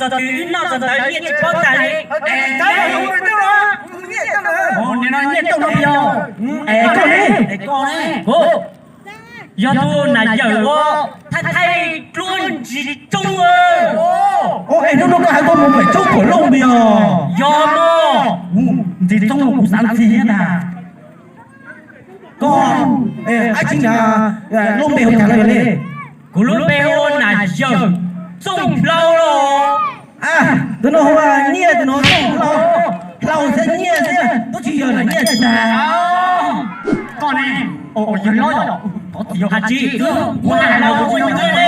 Tus twg wb noj txog ntawd nyiaj tsis paub tag li. Nim no nyiaj tuaj no yog, es koj ne, koj ne, yog tus nam yawm uas thaij thaij duab Ntxiv Txoob. Es hnub no koj hais koj mus pem Tshoob Phuam Looj ntag. Yog no, Ntxiv Txoob kuv xav ntxhi thiab ntag. Koj, ab tsi na, lub npe hu cas no yog li? Kuv lub npe hu ua Nam Yawm Txooj Hlau los. Tus no hu ua Nyiaj, tus no Txooj Hlau, Hlau thiab Nyiaj thiab, twb tsis yog Nam Nyiaj tsis tag. Koj ne, yawg hlob yog, thov txim yog hais tsis, kuv hais los kuv tsis ua li.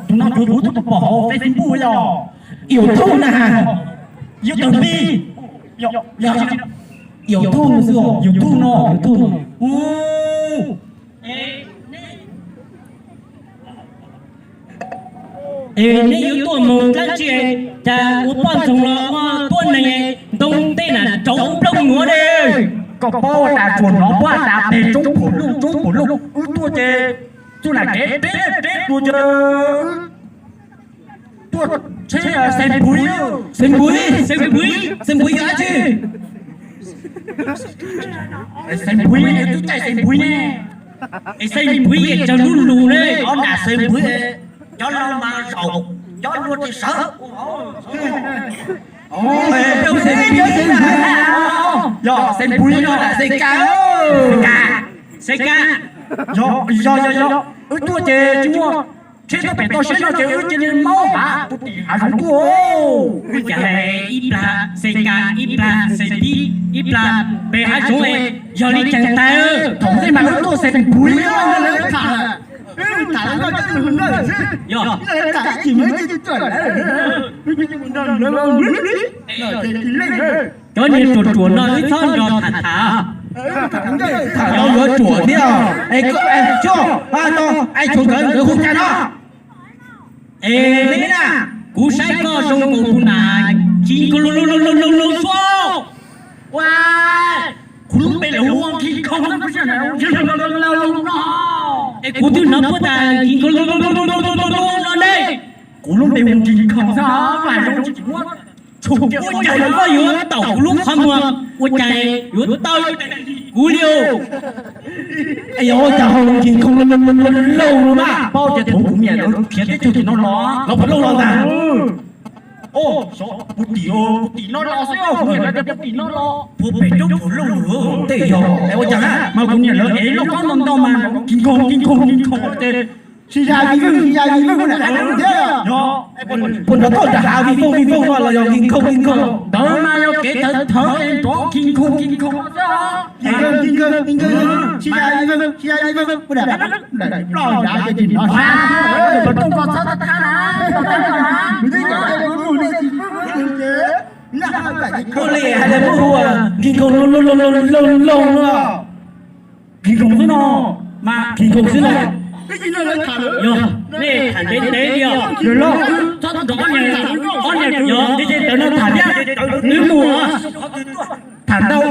Tus no kuv twb tau pom hauv Facebook yog. YouTube na. YouTube li. YouTube xwb, YouTube no, YouTube no. Es neb yuav tuaj mus dlaab tsi, cas ua poj ntxoog los ua tuab neeg ntoo tej na rauv nplooj nuav ne? Koj paub tas tsuas hnov puab tas peg Tshoob Phuam Looj, Tshoob Phuam Looj, wb tuaj ces txuj nam kev deb deb tuaj ces tuaj tsheb Xeem Npuiv, Xeem Npuiv, Xeem Npuiv, Xeem Npuiv yog dab tsi? Xeem Npuiv, twb caij Xeem Npuiv ne. Es Xeem Npuiv yeej tsawg lub lus ne, ob nam Xeem Npuiv, cov laus mas zaum, cov hluas ces sawv. Yog Xeem Npuiv, yog Xeem Npuiv, yog Xeem Kas, Xeem Kas. Yog, yog, yog, wb tuaj ces tsis muaj tsheb tuaj pem toj siab no ces wb cia li maub hav, tus tim hav zoov tuaj. Wb cas ib plag Xeem Kas, ib plag Xeem Tib, ib plag pem hav zoov, yog li tseem tag. Thaum ntej mas wb tuaj Xeem Npuiv, tham, tham, yog, cov niag ruam ruam no wb txhob nrog tham tham. Tham tau yuav ruam thiab. Es koj, es tshuav nkawd, nkawd hu cas no? Es kuv saib koj zoo nkaus tus nam King Kong Loo Loo Loo Loo Loo Loo Suab. Ua, kuv lub npe los hu ua King Kong no. Es kuv twb hnov puab tas King Kong Loo Loo Loo Loo Loo Loo Loo no ne. Kuv lub npe hu King Kong xwb, ua cas koj yuav tawm kuv lub qhov muag, ua cas yuav tawm kuv li os? Es yog ua cas ho King Kong Loo Loo Loo Loo mas? Paub tias thaum kuv niam lawv khiav teb chaws tim no los, lawv puas loj los ntag? Puag tim, puag tim no los xwb, kuv niam lawv tias puag tim no los, puag pem Tshoob Phuam Looj. Tej yog, es ua cas mas kuv niam lawv ev lauj kaub ntau ntau mas King Kong, King Kong, King Kong ces Sis Yas Vij Vwj, Sis Yas Vij Vwj kuj nam thiab. Puas nrov toj nram hav Vij Vooj, Vij Vooj no los yog King Kong, King Kong? Ntawd mas yog kev thawv thawv es nrov King Kong, King Kong. Sis Yas Vij Vwj, Sis Yas Vij Vwj, kuj nam ploj yav ces tsis hnov. Puas tau koj txhob thab na. Ua li hais tias muab hu ua King Kong Loo Loo Loo Loo no. King Kong xwb no, mas King Kong xwb no. Yog, nej tham ntev ntev li os. Yog, yog, yog, yog, yog, yog, yog, tham ntau,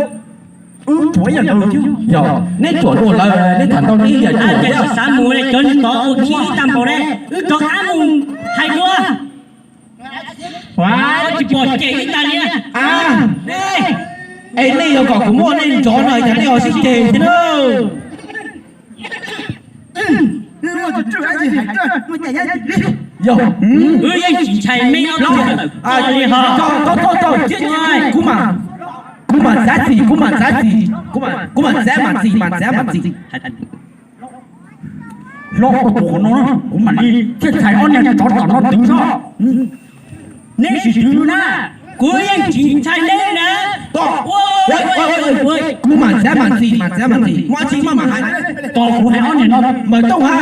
wb ruam ib yam nkaus thiab. Yog, neb ruam dua lawm, neb tham ntau neb ib yam ruam. Xav mus cov tod ua khib ib tag npaum ne, wb rov qab mus hais dua. Tsis pom cem ib tag li. Es nej yuav kom kuv muab nej nrov no cas nej ho sib ceg thiab na? Yog, wb yeej tsis ntshai nej ob tug li ho. Kuv mam, kuv mam txav txim, kuv mam txav txim, kuv mam txav mam txim, mam txav mam txim. Hlob, kuv no, kuv mam li thiaj txhais ob niag tsov tom no twv no. Neb sim twv na, kuv yeej tsis ntshai neb na. Kuv mam txav mam txim, mam txav mam txim, muaj tsi maj mam hais. Tos kuv hais ob niag no, Mawm Tooj hab,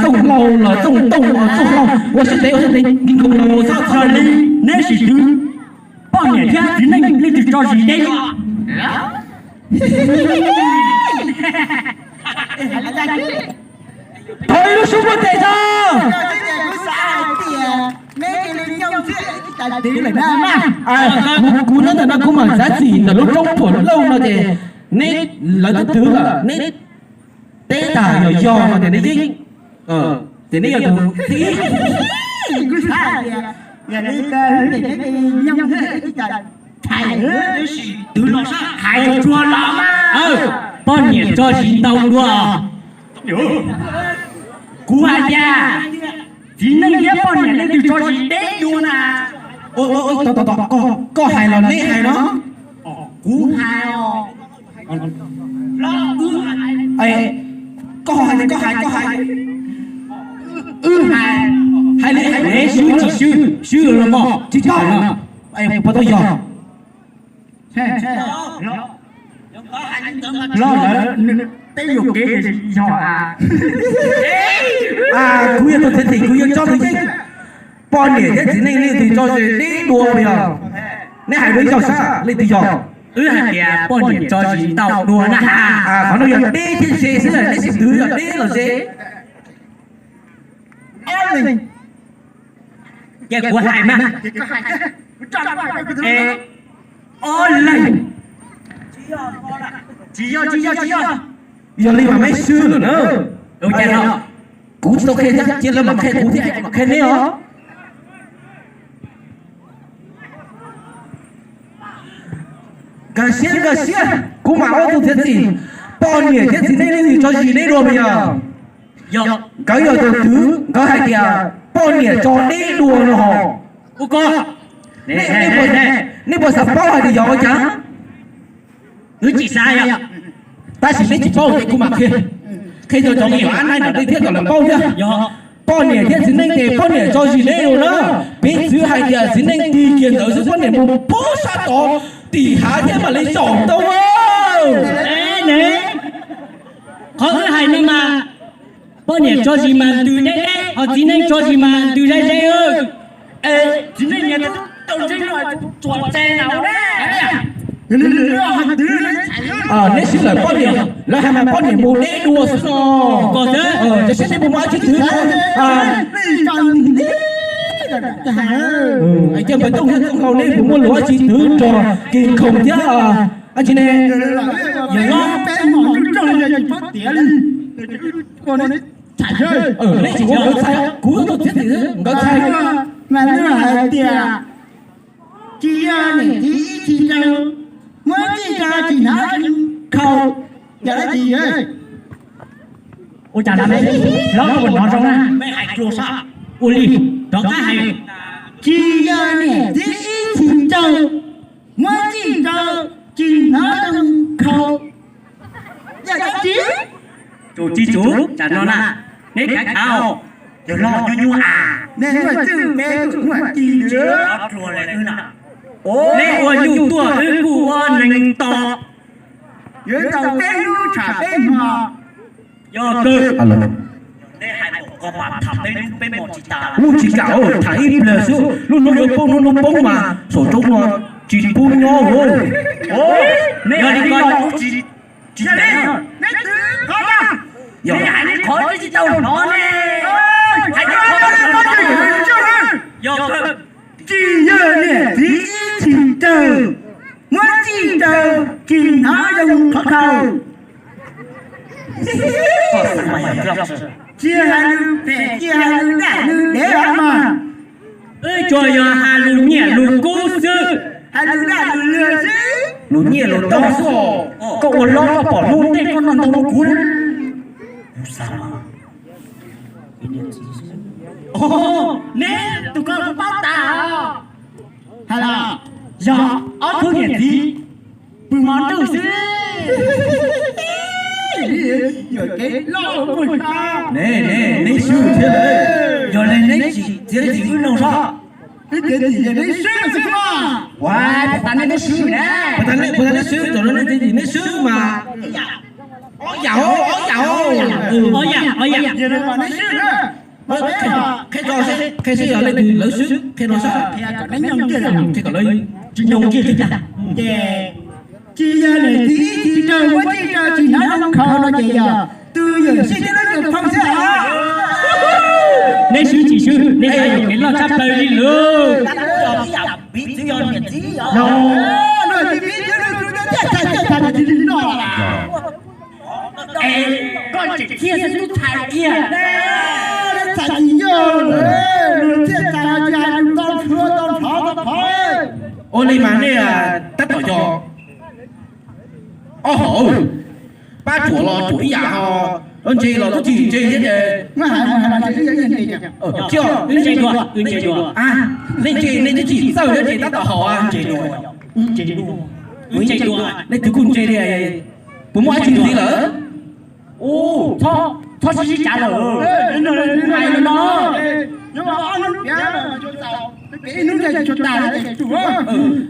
Tooj Hlau los Tooj Tooj, Tooj Hlau, ua siab ntev, ua siab ntev, King Kong los txhob txhawj li. Neb sim twv, poj niam thiab txiv neej leej twg tso zis deb no. Thov ib lub suab muab tes tso. Kuv nyob ntawm no kuv mam txav txim ntawm lub roob Phuam Lauj no ces neb, lawv twb twv lawm, neb teb tag yog yog no ces neb yeej Ces neb yog tus thib ib. Kuv xav tias yog li ko, nyob twb tsis tau hais twb los sab hais tsuag los mas. Poj niam tso zis ntaus dua. Kuv hais tias txiv neej thiab poj niam leej twg tso zis deb dua na? Koj hais los neb hais no? Kuv hais os. Koj hais, koj hais, koj hais. Wb hais, hais li hais li. Swb tsis swb, swb los mog, tsis tau no. Puas tau yog? Los lawm, peb yuam kev yog a. Kuv yog tus txiav txim, kuv yuav tso tus yeej. Poj niam thiab txiv neej leej twg tso zis deb dua yog? Neb hais dua ib zaug sab leej twg yog. Wb hais tias poj niam tso zis ntaus dua na has. Qhov no yog deb thiab ze xwb, neb sim twv yog deb los ze. Ob leeg. Ces kuv hais mas. Ob leeg. Tsis yog, tsis yog, tsis yog. Yog li mas meb swb lawm na. Ua cas no? Kuv tsis tau qhia thiab, cia lawv mam qhia kuv thiab es kuv mam qhia neb os. Nkag siab, nkag siab, kuv mam ua tus txiav txim. Poj niam thiab txiv neej leej twg tso zis deb dua puas yog? Nkawd yog tus twv, nkawd hais tias poj niam tso deb dua no hos. Ua ko, nej puas xav paub hais tias yog ua cas? Wb tsis xav yog. Tab sis neb tsis paub ces kuv mam qhia, qhia rau cov me nyuam ab naib nram dej thiab kom lawv paub thiab. Poj niam thiab txiv neej ces poj niam tso zis deb dua na. Piv txwv hais tias txiv neej tig kiag ntawd xwb poj niam mus poob sab tod tim hav thiab mam li zaum tau. Qhov wb hais no mas poj niam tso zis mas ntws deb deb, ho txiv neej tso zis mas ntws ze ze. Txiv neej niag tau ntseeg tsuas tsev na. Neb swb lawm poj niam, lawv hais mas poj niam mus deb dua xwb no. Cov siab neb puas muaj dab tsi twv? Cia npawg Tooj thiab Tooj Hau neb puas muaj lus dab tsi twv rau Kim Khoom thiab dab tsi ne? Yog los peb mos nruj rooj yog tsis paub tiav li. Neb tsis ua nkawd txhais, kuv tus txiav txim nkawd txhais. Mas nws hais tias tsis yog niam txiv ib txhis rau, muab txij rau tsis hnov khau, yog dab tsi? Ua cas no ne? Lov puas hnov zoo na? Ua li, rov qab hais. Tsis yog niam txiv ib txhis rau, muab txij rau tsis hnov zoo khau, yog dab tsi? Tsum tsis tsum, tsam no na, neb khav khav, yog loj nyuaj nyuaj a. Neb muaj txwj peb kuj muaj ci. Neb ua nyuj tuaj wb kuj ua neeg tos. Yuav tau peb lub tsham peb hmo. Yog kawg. Neb hais kom mas tham peb lub peb hmo tsis tas. Lub tsis kam tham ib pliag xwb, lub hnub yuav poob hnub hnub poob mas saum roob no tsis pub nyob lauj. Yog li ko tsis, tsis, neb twv qhov, yog hais li qhov tsis tau hnov ne. Hais li qhov, yog kawg. Tsis yog niam txiv ib txhis raug, muab txij raug tsis hnov zoo khov kho. Tsis hais lus phem, tsis hais lus daj lus dev os mog. Wb tsuas yog hais lus nyiam lus kub xwb. Hais lus daj lus lwg xwb. Lus nyiam lus tau xwb. Koj ua hlob koj pom hnub ntej koj noj ntau dua kuv. Neb tus ko kuv paub tas os. Hais los, yog ob khub niam txiv pw mov ntuj xwb. Yuam kev loj ua puag ta. Ne, ne, neb swb thiab lawm. Yog li neb tsis txiav txim wb mloog soj. Wb txiav txim yog neb swb xwb mas. Ua, puas tas neb, neb swb na. Puas tas neb, puas tas neb swb, tam no neb txiav txim neb swb mas. Ob yam, ob yam. Ob yam, ob yam. Yog li mas neb swb na. Qhia, qhia seb yog leej twg lawv swb, qhia rau sab. Qhia kom lawv tsis nyoog kiag li cas. Ces tsis yog niam txiv ib txhis raug, muab txij raug tsis hnov zoo khov no ces yog tus yawm sij thiab lub yawm phooj xwb os. Neb swb tsis swb, neb xav yuam kev loj tshaj plaws li lawm. Piv txwv yog niam txiv os. Piv txwv lub txwv tiaj txhais tiaj txhais tias tsis li no. Es koj tseem thiaj xwb tub txhais kiag. Txais tsis yog, nws thiaj txais tsis hais nws tau tshua tau nrhov tau phov. Ua li mas nej tab tom yog ob hauv, pab ruam los ruam ib yam ho, ntse los twb tsis ntse thiab ces. Tsis, nej ntse nej twb tsis txawj thiab ces tab tom haus. Nej twb kuj ntse li, puas muaj dab tsi ntxiv lawm? Txhob sib sib cav lawm. Hais no,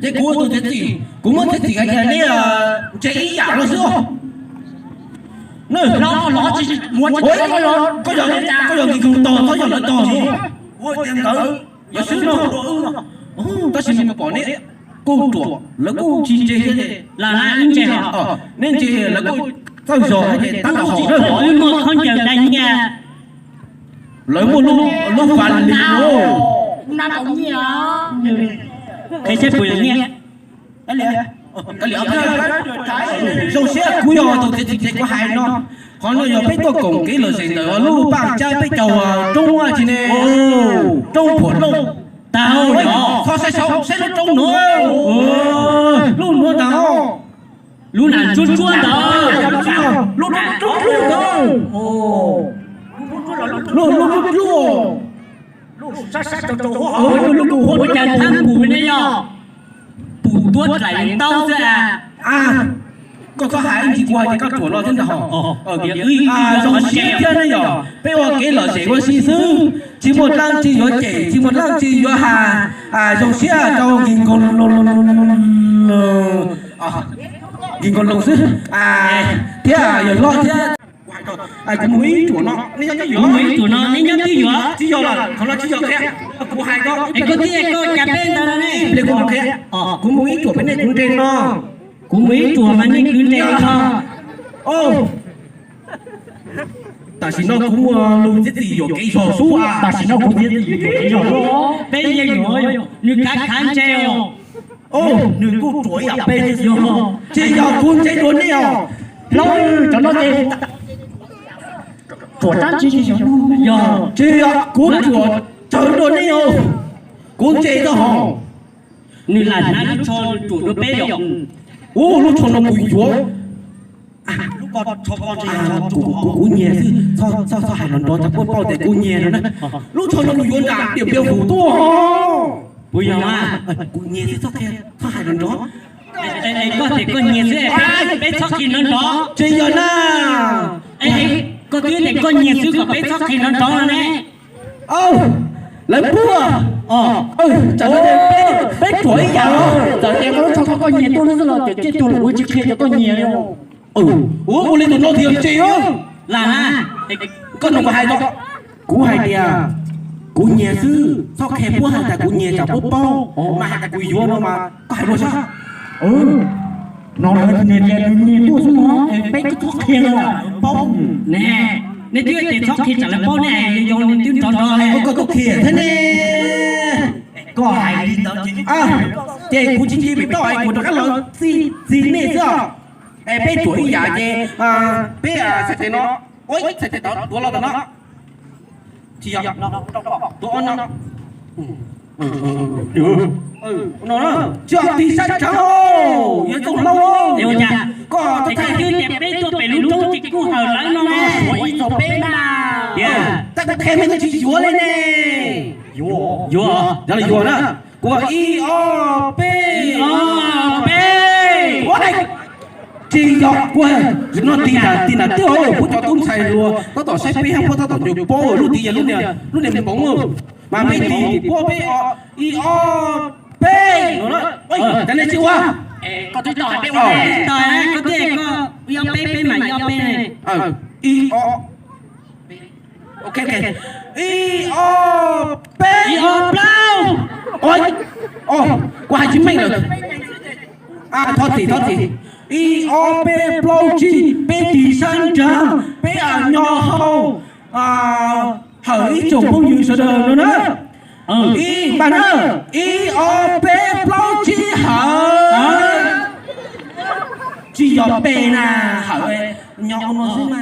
ces kuv ua tus txiav txim, kuv muab txiav txim hais tias neb ntse ib yam los xwb. Koj yog, koj yog nkis koos tog, koj yog lawv tog xwb. Ua tias ntawd yog xwb no. Tab sis kuv pom neb kuj ruam, lawv kuj tsis ntse thiab. Lam ntse, neb ntse lawv kuj txawj zog thiab ces tab tom haus. Wb muaj khaub ncaws dai nyiaj, lawv muaj lub fas lis. Qhia saib puas yog nyiaj. Zoo siab kuv yog tus txiav txim ces kuv hais no. Qhov no yog peb tuaj koom kev lom zem ntawm lub paj cab peb caug roob tsi ne. Roob Phuam Looj. Tau, qhov saib saud saib lub roob nuav. Lub nuav ntag. Lub nam ntsuab ntsuab ntawd. Lub ntsuab ntsuab ntawd. Lub ntsuab ntsuab. Lub tus huab ua cas thab pum ne yog pum tuab dlaim ntaub xwb. Koj txhob hais ib ntsis kuv hais tias koj ruam no thiab ntag. Zoo siab thiab ne yog peb ua kev lom zem ua si xwb, tsis muaj dlaab tsi yuav cem, tsis muaj dlaab tsi yuav has. Zoo siab rau Nkis Nkaus Loos xwb thiab yawg hlob thiab. Kuv mus ib ruam no, neb nyob twj ywm? Kuv mus ib ruam no, neb nyob twj ywm? Tsis yog lawm, qhov no tsis yog qhia. Kuv hais koj, es koj twb hais koj cas peb ntawd no ne. Ib pliag kuv mam qhia. Kuv mus ib ruam pem nej kwv nres no. Kuv mus ib ruam mas nej kwv nres no. Tam sim no kuv muaj lus txiav txim yuam kev zog xwb. Tam sim no kuv txiav txim yuam kev zog xwb. Peb yeej yuav nws khav khav ntse os. Nws kuj ruam ib yam peb xwb. Tsis yog kuv ntse dua nej os. Cov no ces ruam dab tsi? Yog tsis yog kuv ruam tsawv dua nej os. Kuv ntse koj hos. Nws lam hnav lub tsho nws ruam dua peb yom. Ub, lub tsho no kuv yuav. Kuv, kuv nyiag xwb, txhob hais nrov nrov tsam puab paub tias kuv nyiag no na. Lub tsho no kuv yuav nram tiam npias hum tuaj. Puas yog? Kuv nyiag xwb, txhob qhia, txhob hais nrov nrov. Koj tias koj nyiag xwb, peb txhob qhia nrov nrov. Tsis yog na. Koj twb tias koj nyiag xwb kom peb txhob qhia nrov nrov no ne. Lawv puag. Peb ruam ib yam os. Txawm tias koj lub tsho koj nyiag tuaj xwb los cov ciaj tuag los kuv tsis qhia tias koj nyiag li. Ua li tus no thiaj ntse os. Lam na, koj nug kuv hais no. Kuv hais tias kuv nyiag xwb, txhob qhia puab hais tias kuv nyiag tsam puab paub, mas hais tias kuv yuav no mas koj hais dua sab. No lawv nyiag tias nws nyiag tuaj xwb no, peb txhob qhia no paub. Ne, nej twb tias txhob qhia tsam lawv paub ne, yog nws twb nrov nrov li. Koj tub qhia thiab ne. Koj hais li ntawd ces kuv tsis cia pem toj es kuv rov qab los txi nej xwb os. Es peb ruam ib yam ces peb txhais tes no, ua ib txhais tes tod, tuav los tom no. Tsis yog, tuav no. Tsis yog, tig sab nraud, yuav txaus hlau. Koj txhob thaij, twb tias peb tuaj pem lub roob ces kuj hawm lawv no na. Ua ib txog peb na. Tab kuv qhia mej twb tsis yuav li ne. Yuav, yuav na. Kuv ib ob peb. Ib ob peb. Tsis yog, kuv no tig nram, tig nram twb hauv, kuv cov tub ntxhais hluas tab tom saib peb, puab tab tom nco paub lub tid yog lub niag, lub niag npoov. Mas peb tig, puab peb, ib ob peb no. Cas nej tsis ua? Koj twb tau hais peb ua. Koj twb, koj ib ob peb, peb mas ib ob peb ne. Ib ob. Ib ob peb. Ib ob plaub. Kuv hais tsis meej lawm. Thov txim, thov txim. Ib ob peb plaub tsib, peb tig sab nraud, peb nyo hau, hawm ib tsoom phooj ywg sawv daws no na. Ib, npaj na, ib ob peb plaub tsib hawm. Tsis yog peb na, hawm, nyo ua no xwb mas.